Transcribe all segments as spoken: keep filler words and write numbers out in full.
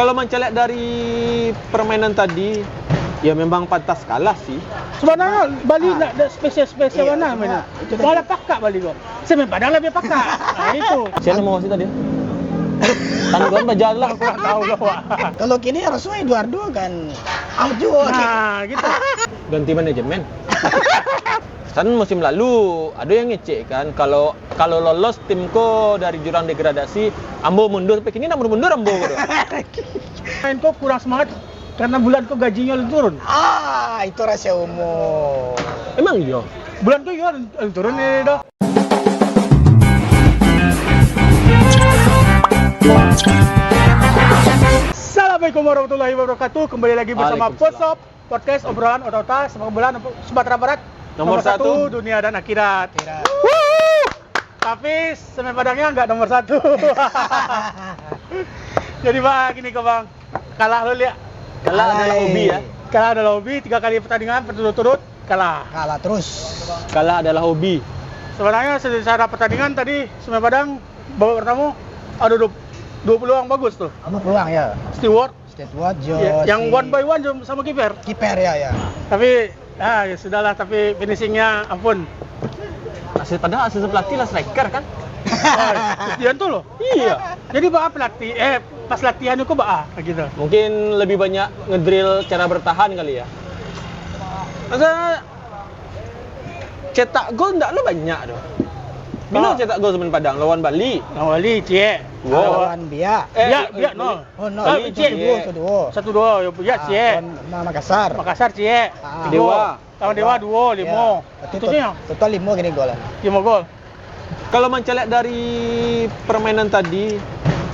Kalau mancaliak dari permainan tadi, ya memang pantas kalah sih. Sabananyo Bali ndak ado spesial-spesial bana mainan. Malah pakak Bali ko. Semen Padang labiah pakak. Nah, itu. Sia namo wasit tadi? Tangguan bajalan lah, kurang tahu lah, Wak. Kalau kini harusnya Eduardo kan out juo. Nah, gitu. Ganti manajemen. Kan musim lalu, ado yang ngecek kan, kalau, kalau lolos tim ko dari jurang degradasi, ambo mundur, tapi kini ndak mundur-mundur ambo ko doh. Main ko kurang semangat karena bulan ko gajinyo turun. Ah, itu rahasia umum. Emang iyo? Bulan ko iyo turun ni doh. Assalamualaikum warahmatullahi wabarakatuh. Kembali lagi bersama Waalaikumsalam. Posop Podcast, obrolan otak-otak sepak bola Sumatera Barat. Nomor satu dunia dan akhirat. Akhirat. Wuh! Tapi Semen Padangnya nggak nomor satu. Jadi, Bang, gini ko, Bang. Kalah lo, liak. Kalah adalah hobi, ya. Kalah adalah hobi, tiga kali pertandingan berturut-turut kalah. Kalah terus. Kalah adalah hobi. Sebenarnya secara pertandingan tadi Semen Padang babak pertama ada dua, dua peluang bagus tuh. Apa peluang, ya? Steward Steward jo. Iya, yang si one by one jo sama kiper. Kiper, ya, ya. Tapi, ah, ya sudahlah, tapi finishingnya ampun. Asisten, padahal asisten pelatih lah striker kan? Oh, Kristianto loh. Iya. Jadi baa pelatih, eh, pas latihan itu baa gitu. Mungkin lebih banyak ngedrill cara bertahan kali ya. Masa cetak gol ndak lo banyak doh. Bilo cetak gol Semen Padang lawan Bali? Lawan Bali, ciek. Wow. Lawan Biak. Eh, Biak, Biak, no. Oh, no. Bali, ciek. Satu duo, satu duo. Satu duo, yo, Biak, ciek. Lawan Ma-, Makassar. Makassar, ciek. Ah. Tigo. Dewa. Lawan Dewa, duo, limo. Ya. Berarti total limo gini gol lah. Limo gol. Kalau mancaliak dari permainan tadi,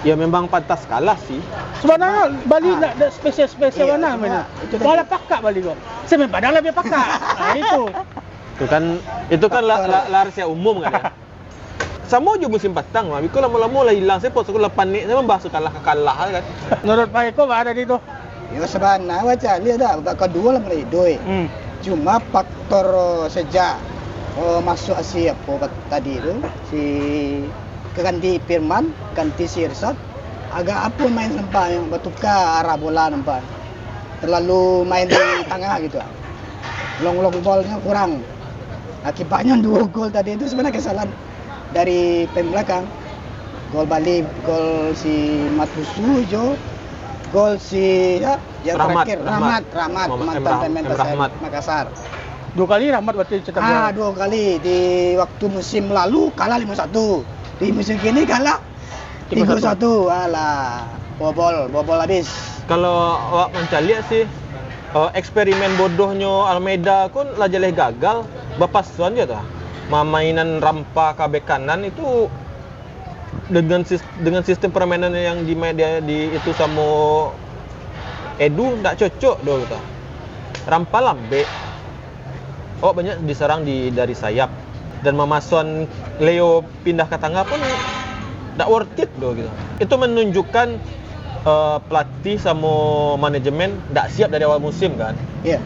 ya memang pantas kalah sih. Sabananyo Bali ndak ado spesial-spesial bana mainan. Malah pakak Bali ko. Semen Padang labiah pakak. Nah, itu. Itu kan, itu kan la-, la-, rahasia umum kan ya. Samo jo musim patang mah, biko lamo-lamo lah ilang, sia pos aku lah panik, sia mambahas kalah-kalah kan. Menurut Pak Eko, baa tadi tu? Yo, sabana macam ni dah, babak kaduo lah mulai iduik. Hmm. Cuma faktor sejak, oh, masuk si apo bat-, tadi tu, si ganti Firman, ganti si Irsad, agak apo main nampak yang batuka arah bola nampak. Terlalu main di tangah gitu. Long-long ball-nyo kurang. Akibatnyo duo gol tadi tu sebenarnyo kesalahan dari pemain belakang. Gol Bali, gol si Matusu jo gol si, ya, yang Rahmat, terakhir, Rahmat. Rahmat, Rahmat, Muhammad mantan M Rah-, pemain M Persib Rahmat. Makassar. Dua kali Rahmat berarti cetak gol. Ah, dua kali. Di waktu musim lalu kalah lima satu. Di musim kini kalah tigo satu. Tigo satu. Alah, bobol, bobol habis. Kalau awak mancaliak sih, eh, eksperimen bodohnyo Almeida kun lah jaleh gagal, bapasuan jo tu. Mamainan rampa ka bek kanan itu dengan sis-, dengan sistem permainan yang di, di, di itu samo Edu ndak cocok doh gitu. Rampa lambek. Awak banyak diserang di, dari sayap. Dan mamasuan Leo pindah ka tangah pun ndak worth it doh gitu. Itu menunjukkan, eh, pelatih samo manajemen ndak siap dari awal musim kan. Iya.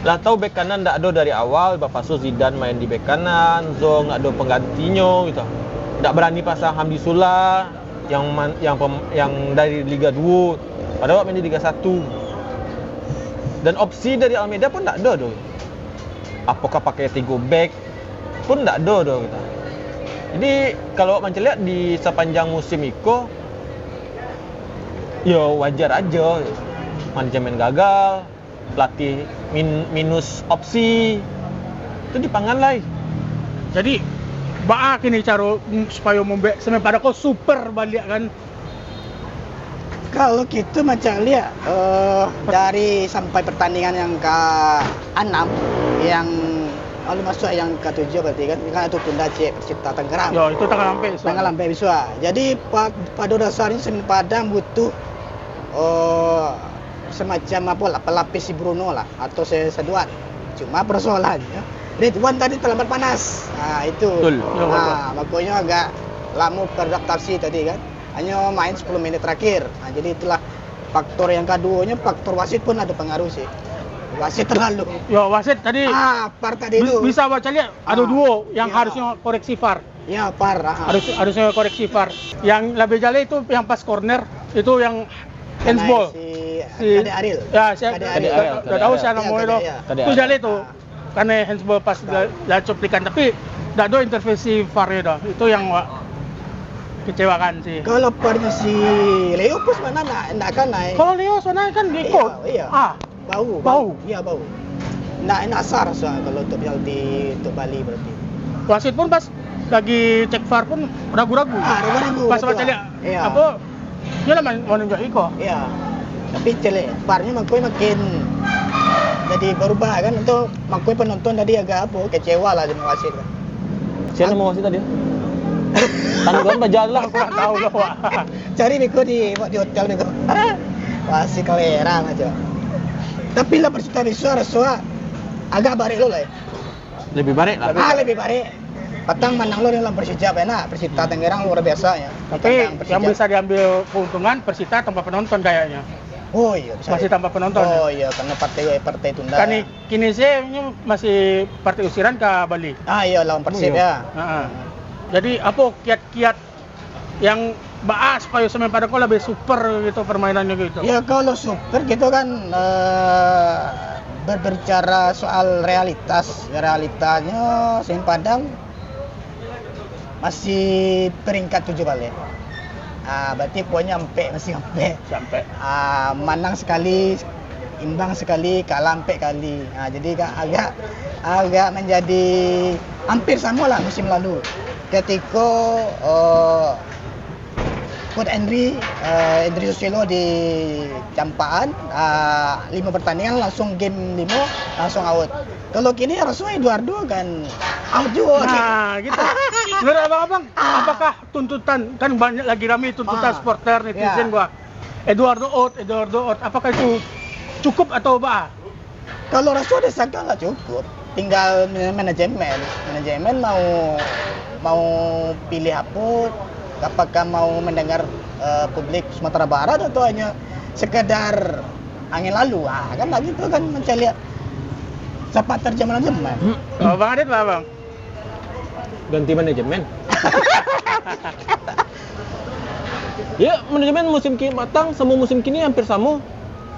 Lah tahu bek kanan ndak ado dari awal, bapasuan Zidane main di bek kanan, Zong ndak ado penggantinyo gitu. Ndak berani pasang Hamdi Sula yang man-, yang pem-, yang dari Liga duo, padahal awak main di Liga satu. Dan opsi dari Almeida pun ndak ado doh. Apakah pakai tigo back pun ndak ado doh gitu. Jadi, kalau awak mancaliak di sapanjang musim iko, yo wajar ajo. Manajemen gagal, pelatih min-, minus opsi, itu dipangan lai. Jadi, baa kini caro, mm, supayo mambuek Semen Padang ko super baliak kan? Kalau kito mancaliak, eh, dari sampai pertandingan yang ka anam, yang lalu masuk yang ka tujuh berarti kan, kan itu tunda cek Persita Tangerang. Yo, itu tanggal ampek, Suan. Tanggal ampek bisuak. Jadi, pa-, pado dasarnyo Semen Padang butuh, eh, semacam apo lah, pelapis si Bruno lah, atau si Saduan. Cuma persoalannyo, Ridwan tadi terlambat panas. Ah, itu. Betul. Ah, makonyo agak lamo beradaptasi tadi kan. Hanyo main sepuluh menit terakhir. Ah, jadi itulah faktor yang kaduonyo, faktor wasit pun ado pengaruh sih. Wasit terlalu. Yo, wasit tadi. Ah, par tadi bi-, tu. Bisa baca lihat, ado duo yang harusnyo koreksi var. Ya, var, ah. Harus, harusnyo koreksi var. Yang lebih jaleh itu yang pas corner, itu yang Handsball. Kanai si, si Kadek Ariel. Ya, si Kadek Ariel. Kadek Ariel, Ndak, ndak tahu Kadek sia Ariel. Namo Iyo, itu. Kadek Ariel. Kadek Itu Ariel. Jaleh tu. Ah. Kanai handsball pas la-, lah cuplikan, tapi ndak ado intervensi VAR doh. Itu yang wak kecewakan sih. Kalau VAR-nyo si Leo pas mana ndak, ndak kanai. Kalau Leo sana kan diikut. Iya, iya. Ah. Bau, Bau. bau. Iya, bau. Ndak, ndak sah rasa kalau untuk penalti untuk Bali berarti. Wasit pun pas lagi cek VAR pun ragu-ragu. Ah, ragu-ragu, Pas betul. baca lihat, Iya. apa, Iyolah, man-, manunjuak iko. Iya. Tapi caliak VAR-nyo mangko makin jadi berubah kan, tu mangko penonton tadi agak apa, kecewa lah dengan wasit kan. Sia namo wasit tadi? Tangguan bajalan, aku ndak tahu lah, Wak. Cari beko di, di hotel beko. Wasit kalerang aja. Tapi lah, Persita besok raso agak barek lo lah, ya. Lebih barek lah. Ah, lebih barek. Patang manang lo dalam Persija, enak. Persita Tangerang luar biasa, ya. Tapi Tandang Persija. yang bisa diambil keuntungan, Persita tanpa penonton kayaknya. Oh, iya, bisa Masih jadi. tanpa penonton, Oh, ya. iya, karena partai, partai tunda. Kini, kini sih ini masih partai usiran ka Bali. Ah, iya, lawan Persib, Iya. ya. Heeh. Jadi, apa kiat-kiat yang baa supayo Semen Padang ko lebih super gitu permainannya gitu? Ya, kalau super gitu kan, eh, berbicara soal realitas, realitasnya Semen Padang masih peringkat tujuh balik. Ah, berarti poinnya ampek, masih ampek. Sampai. Ah, manang sekali, imbang sekali, kalah ampek kali. Ah, jadi agak, agak, agak menjadi hampir sama lah musim lalu. Ketika, eh, Coach Henry, eh, Henry Susilo di Campaan, ah, lima pertandingan langsung game lima, langsung out. Kalau kini harusnya Eduardo kan out juga. Nah, gitu. Menurut abang-abang, Ah. apakah tuntutan, kan banyak lagi rame tuntutan Ah. supporter, netizen Ya. gua. Eduardo out, Eduardo out. Apakah itu cukup atau baa? Kalau raso desakan lah cukup. Tinggal manajemen. Manajemen mau, mau pilih apa? Apakah mau mendengar, eh, publik Sumatera Barat atau hanya sekedar angin lalu? Ah, kan tak gitu kan, mencari sepak terjang manajemen. Oh, Bang Adit lah, Bang. Ganti manajemen. Ya, manajemen musim ki-, patang samo musim kini hampir samo.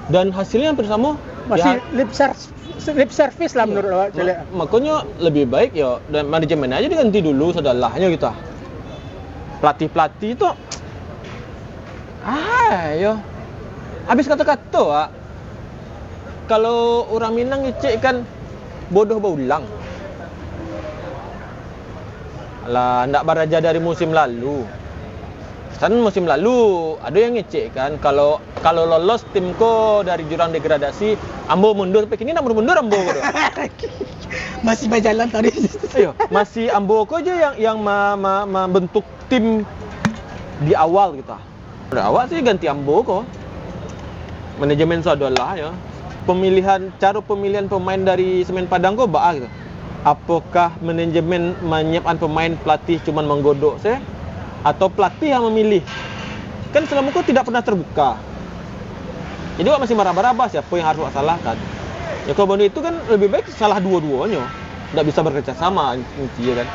Dan hasilnya hampir samo. Masih Ya. lip ser-, lip service lah Ya. menurut awak, Ma-, caliak. makonyo lebih baik yo, dan manajemen aja diganti dulu sadolahnyo gitu ah. Pelatih-pelatih tu, ah, yo. Habis kato-kato, ah. Kalau urang Minang ngecek kan, bodoh baulang. Lah, ndak baraja dari musim lalu. Kan musim lalu, ado yang ngecek kan, kalau, kalau lolos tim ko dari jurang degradasi, ambo mundur. Sampai kini ndak mundur-mundur ambo ko tu. Masih bajalan tadi. Iyo, masih ambo ko je yang, yang ma-, ma-, mambentuk tim di awal gitu. Awak sih ganti ambo ko. Manajemen sadolah yo. Pemilihan, caro pemilihan pemain dari Semen Padang ko baa gitu. Apakah manajemen manyiapkan pemain, pelatih cuman manggodok se, atau pelatih yang memilih? Kan selama ko tidak pernah terbuka. Jadi awak masih maraba-raba siapa yang harus awak salahkan. Ya kalau benda itu kan lebih baik salah dua-duanya. Ndak bisa bekerja sama intinya kan.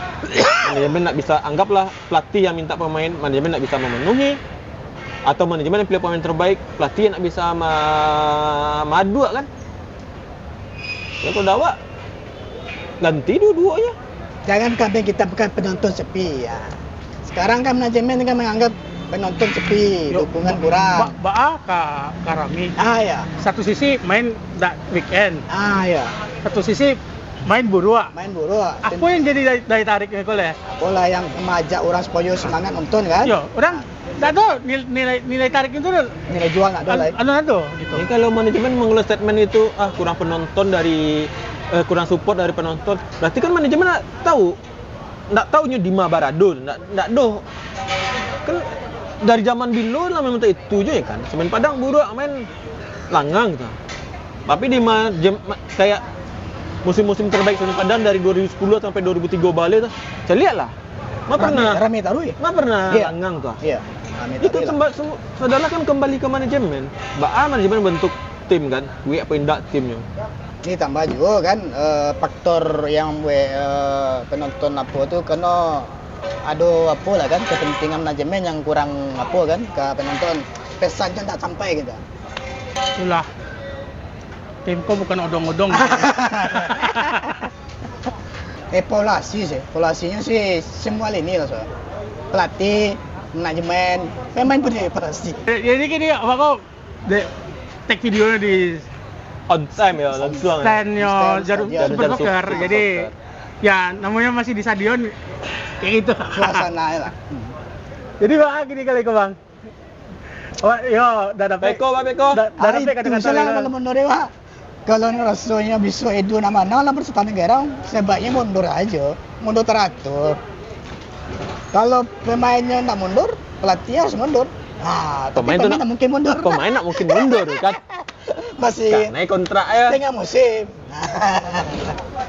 Manajemen ndak bisa, anggaplah pelatih yang minta pemain, manajemen ndak bisa memenuhi, atau manajemen yang pilih pemain terbaik, pelatih yang ndak bisa ma-, maaduak kan. Ya, kalau dawak, ganti dua-duanya. Jangan kambing hitamkan penonton sepi, ya. Sekarang kan manajemen kan menganggap penonton sepi, Yo, dukungan ba-, kurang. ba-, baa ka, ka rami. Ah, ya. Satu sisi main dak weekend. Ah, ya. Satu sisi main buruak. Main buruak. Apa yang jadi daya, daya tariknya ko leh? Apolah yang mengajak orang supaya semangat nonton kan? Yo, orang ndak ada nil-, nilai, nilai tarik itu. Nilai jual ndak ada lah. Anu, anu ado gitu. Jadi kalau manajemen mengeluarkan statement itu, ah, kurang penonton dari, eh, kurang support dari penonton. Berarti kan manajemen ndak tahu, ndak tahu nyo di ma barado, ndak, ndak doh. Kan dari zaman bilo lah memang tak itu je kan. Semen Padang buruak main langang gitu. Tapi di ma-, jem-, ma-, kayak musim-musim terbaik Semen Padang dari dua ribu sepuluh sampai dua ribu tiga balik tu, caliak lah. Ma pernah, rami taruih. Ma pernah Iya. langang tu. Iya. Rami Itu taruih lah. kemba-, su-, sadolah kan kembali ke manajemen. Baa manajemen bentuk tim kan, kuik apa indak timnyo. Ini tambah juga kan, eh, faktor yang we-, eh, penonton apa tu, kena ado apa lah kan, kepentingan manajemen yang kurang apa kan, ke penonton. Pesan tu tak sampai gitu. Itulah. Tim ko bukan odong-odong. Evaluasi sih. Evaluasinya sih semua lini lah, soalnya. Pelatih, manajemen, pemain pun dievaluasi. Jadi gini, apa kau, dek, take video di On time ya, langsung. Stand yo, Stand jarum stadion. Jarum super soccer. Super Jadi, soccer. Ya, namanya masih di stadion, kayak gitu. Suasana lah. Jadi, Bang, gini kali ke, Bang. Awak, yo, dah dapet. Beko, Bang, beko. Dah, dah dapet kata-kata lah. Kalau menurut awak, kalau rasanya bisa Edo nak manang lah berserta negara, sebaiknya mundur aja. Mundur teratur. Kalau pemainnya nak mundur, pelatihnya harus mundur. Nah, tapi pemain tu pemain nak, nak mungkin mundur. Pemain nak mungkin mundur, kan? Masih tengah musim.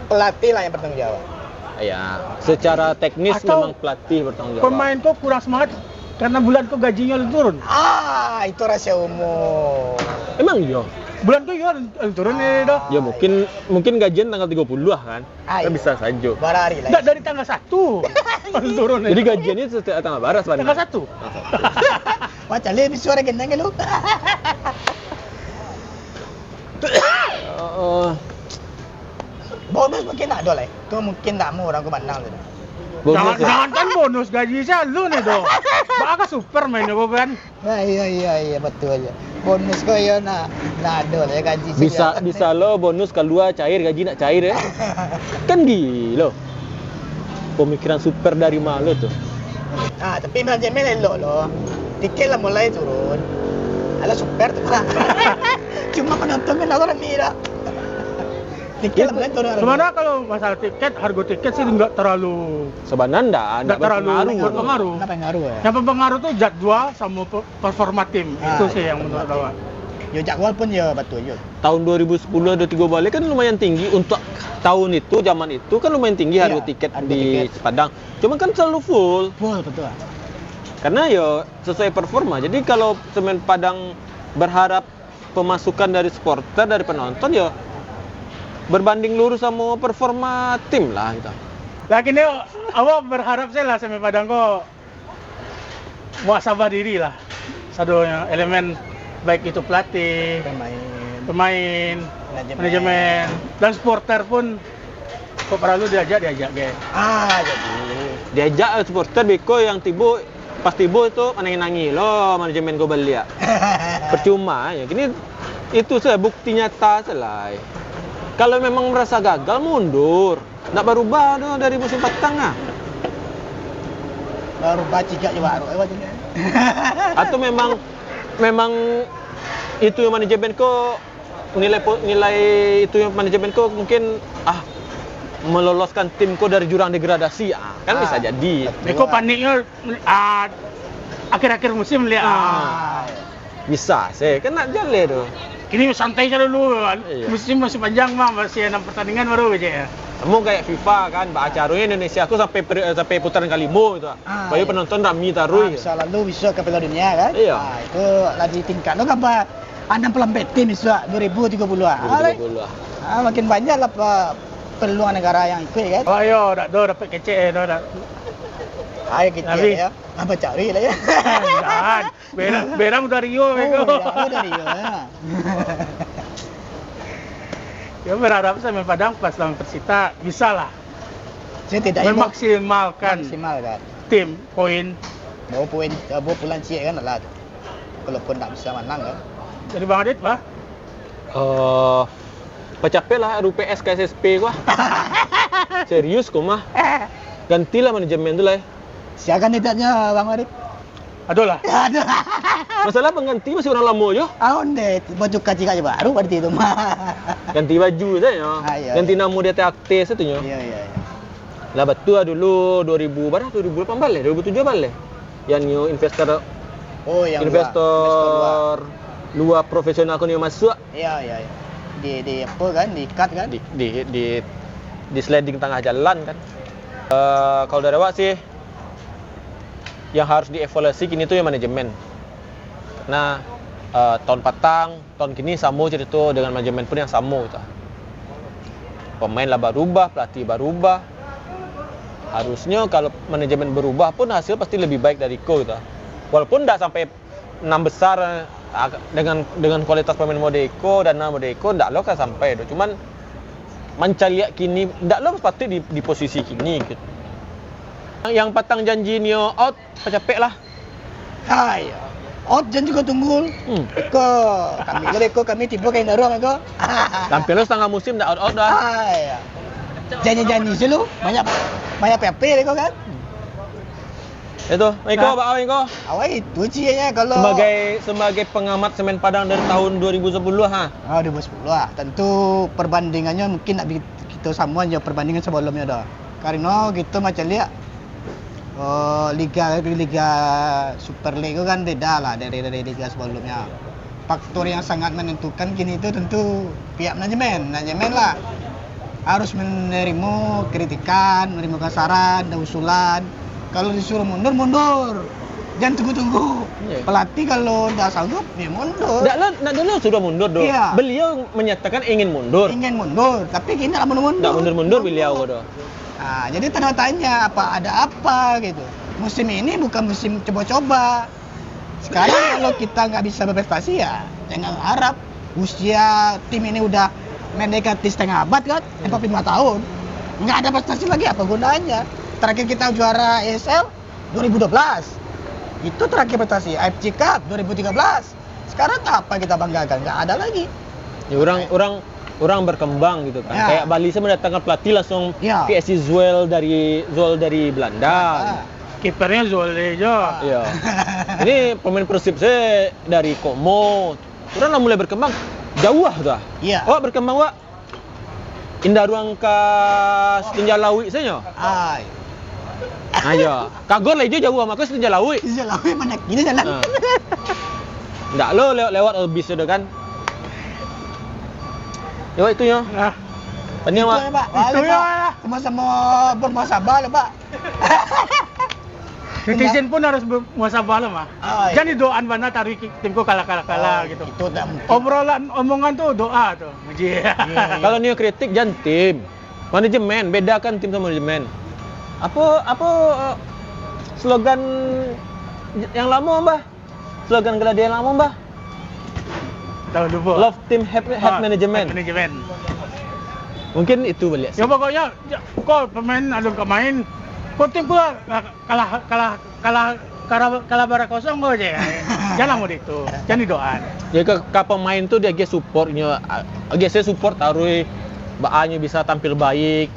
Pelatih lah yang bertanggung jawab. Ya, secara teknis memang pelatih bertanggung jawab. Atau pemain tu kurang semangat karena bulan tu gajinya lalu turun. Ah, itu rahasia umum. Emang iya? Bulan tu iya lalu turun ni dah. Ya, mungkin, mungkin gajian tanggal tiga puluh lah kan. Ah, kan iya. Bisa saja. Bara hari lah. Ndak dari tanggal satu lalu turun ni. Jadi gajian ni setiap tanggal bara sebenarnya. Tanggal satu. Tanggal satu. Wah, cale bisa orang genang lu. Heeh. Bonus mungkin ado lah. Tu mungkin ndak mau orang ko manang tu. Bonus. Jangan, ya? Jangankan bonus, gaji salu ni doh. Baka super main apa kan? Nah, iya, iya, iya, betul aja. Bonus ko yo nak, nak ado lah gaji. Bisa, bisa lo bonus kalua cair, gaji nak cair ya. Kan gilo. Pemikiran super dari ma lo tu? Ah, tapi manajemen elok lo. Tiket lah mulai turun. Alah super tu lah. Cuma penonton kan lah rami dah. Tiket lah mulai turun. Sebenarnya kalau masalah tiket, harga tiket sih nggak terlalu, sebenarnya ndak, ndak terlalu berpengaruh. Nggak berpengaruh. Nggak berpengaruh, ya. Yang berpengaruh tuh jadwal sama pe-, performa tim. Ah, itu sih yang menurut awak. Yo, jadwal pun ya betul juga. Tahun dua ribu sepuluh dua tiga balik kan lumayan tinggi untuk tahun itu, zaman itu kan lumayan tinggi harga tiket di Padang. Iya, harga tiket. Cuma kan selalu full. Full, betul. Karena ya sesuai performa. Jadi kalau Semen Padang berharap pemasukan dari supporter, dari penonton, ya berbanding lurus sama performa tim lah gitu. Lah kini awak berharap sajo lah Semen Padang ko muhasabah diri lah. Sadonyo elemen, baik itu pelatih, pemain, pemain, manajemen, manajemen, dan supporter pun kok perlu diajak, diajak ge. Ah, jadi. Diajak supporter beko yang tibo, pas tibo tu manangih-nangih lo manajemen ko baliak. Percuma ya. Kini itu sajo bukti nyata sajo lah. Kalau memang merasa gagal, mundur. Ndak barubah tu dari musim patang ah. Barubah cigak jo baru, eh, wajahnya. Atau memang, memang itu yang manajemen ko nilai po-, nilai itu yang manajemen ko mungkin, ah, meloloskan tim ko dari jurang degradasi, ah, kan bisa jadi. Betul. Beko paniknyo, ah, akhir-akhir musim liek, ah. Ah. Bisa se, kan nak jaleh tu. Kini santai sajo dulu. Iya. Musim masih panjang mah, masih enam pertandingan baru aja ya. Samo kayak FIFA kan, ba acaranya Indonesia tu sampai per-, sampai putaran kalimo gitu. Ah, baru iya. Penonton rami taruh. Ah, bisa lalu bisa ke Piala Dunia kan? Iya. Ah, itu lah di tingkat tu kan, Pak. Anam puluah ampek tim isuak dua ribu tiga puluh ah. Dua ribu tiga puluh ah. Ah, makin banyak lah, Pak, peluang negara yang ikut kan? Oh, iyo, dak do dapat kecek eh, do dak. Ayo kecek ya. Apa cari lah ya? Jangan. Berang, berang udah Rio, oh, bego. Berang udah Rio, ya. Ya, berharap Semen Padang pas lawan Persita, bisa lah. Setidaknya memaksimalkan, memaksimalkan tim, poin. Bawa poin, eh, bawa pulang ciek kan lah tu. Walaupun tak bisa menang kan. Jadi Bang Adit, Pak? Eh, pacapek lah R U P S K S S P gua. Serius gua mah. Gantilah manajemen tu lah, eh. Siakan tidaknya Bang Adit? Aduh lah. Aduh. Masalah pengganti masih orang lama jo. Ah, onde, baju kaji kaji baru berarti itu mah. Ganti baju saja. Ah, iya, ganti iya. Nama di atas akte satunyo. Iya, iya, iya. Lah betul lah dulu dua ribu, bara dua ribu lapan baleh, dua ribu tujuh baleh. Yang new investor, oh, yang investor luar, investor luar. Luar profesional ko ni masuk. Iya, iya, iya. Di, di apa kan, diikat kan? Di, di, di, di sliding tengah jalan kan. Eh, kalau dari awak sih, yang harus dievaluasi kini tu yang manajemen. Nah, eh, tahun patang, tahun kini samo cerita dengan manajemen pun yang samo gitu. Pemain lah barubah, pelatih barubah. Harusnya kalau manajemen berubah pun hasil pasti lebih baik dari ko gitu. Walaupun ndak sampai enam besar, ah, dengan, dengan kualitas pemain model iko, dana model iko, ndak lo ka sampai tu. Cuman mancaliak kini, ndak lo sepatut di, di posisi kini gitu. Yang, yang patang janji nio out, pacapek lah. Hai, out jan jugo tunggul. Hmm. Ko, kami ko beko, kami tibo ka Indaruang ko. Tampil lo setengah musim ndak out-out doh. Hai. Janji-janji se lu, banyak, banyak P P beko kan. Itu, Iko, Nah. Bak Awai, Iko. Awai itu cieknya kalau Sebagai, sebagai pengamat semen Padang dari tahun dua ribu sepuluh, ha. Ah, dua ribu sepuluh lah. Tentu perbandingannya mungkin nak bi-, kita sama aja perbandingan sebelumnya dah. Karena kita macam lihat, eh, liga, liga Super League itu kan beda lah dari, dari liga sebelumnya. Faktor yang sangat menentukan kini itu tentu pihak manajemen. Manajemen lah harus menerima kritikan, menerima saran dan usulan. Kalau disuruh mundur, mundur. Jangan tunggu-tunggu. Iya. Pelatih kalau ndak sanggup, ya mundur. Ndak lah, ndak dulu sudah mundur doh. Iya. Beliau menyatakan ingin mundur. Ingin mundur, tapi kini ndak mundur-mundur. Ndak mundur-mundur beliau doh. Ah, jadi tanda tanya, apa, ada apa gitu. Musim ini bukan musim coba-coba. Sekarang kalau kita nggak bisa berprestasi, ya jangan harap usia tim ini udah mendekati setengah abad kan, empat puluh lima tahun. Nggak ada prestasi lagi, apa gunanya? Terakhir kita juara A S L dua ribu dua belas. Itu terakhir prestasi. A F C Cup dua ribu tiga belas. Sekarang apa kita banggakan? Nggak ada lagi. Ya, orang, orang, orang berkembang gitu kan. Ya. Kayak Bali saya mendatangkan pelatih langsung Ya. P S C Zuel dari, Zuel dari Belanda. Ah. Kipernya Zole jo. Iya. Ini pemain Persib saya dari Komo. Orang lah mulai berkembang. Jauh lah tu ah. Iya. Awak berkembang, Wak. Indaruang ka Setinja Lauik sajo. Ai. Ayo. Kagor lah ijo jauh, mako Setinja Lauik. Setinja Lauik mana kini jalan? Ha. Ndak lo lewat-lewat bis tu kan. Lewat itu yo. Ah. Tanya, Itu Wak. ya, Pak. Itu Wah, ya, Pak. Pak. Sama-sama bermuasabah lah, Pak. Netizen pun harus bermuasabah lah, mah. Ah, iya. Jangan doaan bana taruih ki-, tim ko kalah, kalah, kalah Oh, gitu. itu tak mungkin. Obrolan, omongan tu doa tu. Iya. Iya, iya. Kalau nio kritik, jangan tim. Manajemen, bedakan tim sama manajemen. Apa, apa, eh, slogan yang lama, Mbah? Slogan Gladiator lamo, Mbah? Tahu lupa. Love team, hate, hate Ah, management. Hate management. Mungkin itu baliak sih. Ya, pokoknya, ya, kau pemain, alun kau main, kau tim gua, ah, kalah, kalah, kalah, kalah, kalah bara kosong kau je. Jangan mau itu. Jangan didoaan. Ya, ke, ke pemain tu dia agiah support-nyo, ah, agiah saya support taruh, baa nyo bisa tampil baik.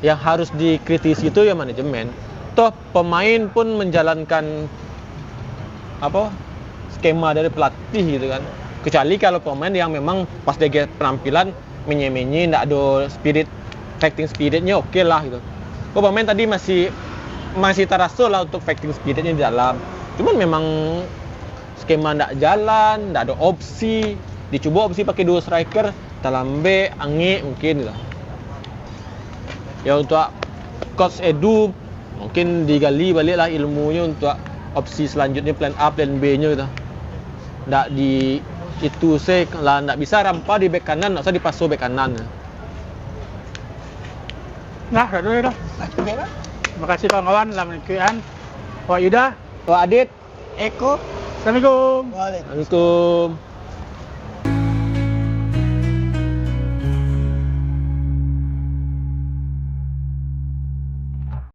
Yang harus dikritisi itu ya manajemen. Toh pemain pun menjalankan apa, skema dari pelatih gitu kan. Kecuali kalau pemain yang memang pas dia penampilan menye-menye, ndak ado spirit, fighting spiritnya oke lah gitu. Oh, pemain tadi masih, masih terasa lah untuk fighting spiritnya di dalam. Cuman memang skema ndak jalan, ndak ada opsi. Dicubo opsi pakai duo striker, talambek, angek mungkin gitu. Ya, untuk Coach Edu, mungkin digali baliak lah ilmunyo untuk opsi selanjutnya, plan A, plan B-nyo gitu. Ndak di itu se lah, ndak bisa Rampa di back kanan, ndak usah dipaso back kanan. Nah, dah dulu dah. Oke, Pak. Terima kasih kawan-kawan lah mengikuti an. Wak Yuda. Wak Adit. Eko. Assalamualaikum. Waalaikumsalam. Waalaikumsalam.